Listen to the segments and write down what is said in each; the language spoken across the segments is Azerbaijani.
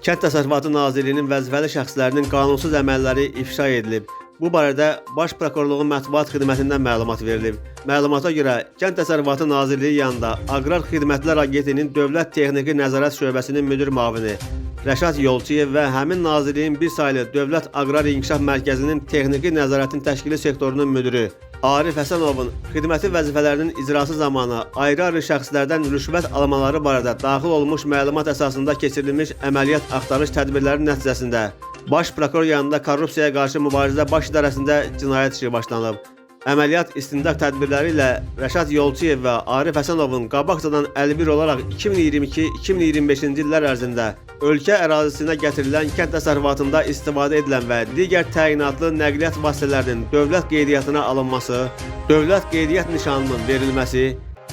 Kənd Təsərrüfatı Nazirliyinin vəzifəli şəxslərinin qanunsuz əməlləri ifşa edilib. Bu barədə Baş Prokurorluğun mətbuat xidmətindən məlumat verilib. Məlumata görə, Kənd Təsərrüfatı Nazirliyi yanında Aqrar Xidmətlər Agentliyinin Dövlət Texniki Nəzarət Şöbəsinin müdir müavini Rəşad Yolçuyev və həmin nazirliyin bir saylı Dövlət Aqrar İnkişaf Mərkəzinin Texniki Nəzarətin Təşkili Sektorunun müdiri Arif Həsənovun xidməti vəzifələrinin icrası zamanı ayrı-ayrı şəxslərdən rüşvət almaları barədə daxil olmuş məlumat əsasında keçirilmiş əməliyyat axtarış tədbirləri nəticəsində Baş prokuror yanında Korrupsiyaya qarşı mübarizə Baş İdarəsində cinayət işi başlanıb. Əməliyyat istintaq tədbirləri ilə Rəşad Yolçuyev və Arif Həsənovun qabaqcadan əlbir olaraq 2022-2025-ci illər ərzində ölkə ərazisinə gətirilən kənd təsərrüfatında istifadə edilən və digər təyinatlı nəqliyyat vasitələrinin dövlət qeydiyyatına alınması, dövlət qeydiyyat nişanının verilməsi,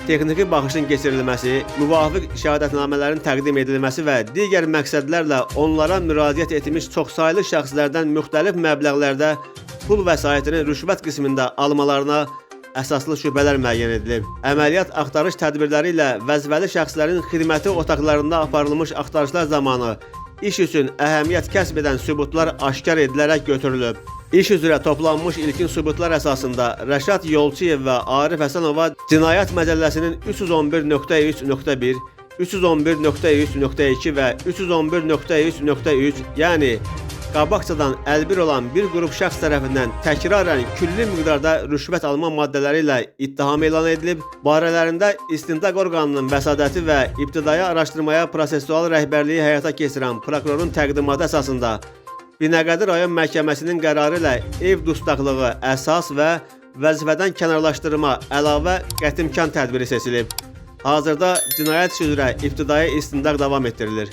texniki baxışın keçirilməsi, müvafiq şəhadətnamələrin təqdim edilməsi və digər məqsədlərlə onlara müraciət etmiş çoxsaylı şəxslərdən müxtəlif məbləğlərdə pul vəsaitini rüşvət qismində almalarına əsaslı şübhələr müəyyən edilib. Əməliyyat axtarış tədbirləri ilə vəzifəli şəxslərin xidməti otaqlarında aparılmış axtarışlar zamanı iş üçün əhəmiyyət kəsb edən sübutlar aşkar edilərək götürülüb. İş üzrə toplanmış ilkin sübutlar əsasında Rəşad Yolçuyev və Arif Həsənova Cinayət Məcəlləsinin 311.3.1, 311.3.2 və 311.3.3, yəni qabaqcadan əlbir olan bir qrup şəxs tərəfindən təkrarən külli miqdarda rüşvət alma maddələri ilə ittiham elan edilib, barələrində istintaq orqanının vəsadəti və ibtidai araşdırmaya prosessual rəhbərliyi həyata keçirən prokurorun təqdimatı əsasında Binəqədi rayon məhkəməsinin qərarı ilə ev dustaqlığı əsas və vəzifədən kənarlaşdırma əlavə qətimkan tədbiri seçilib. Hazırda cinayət işi üzrə ibtidai istintaq davam etdirilir.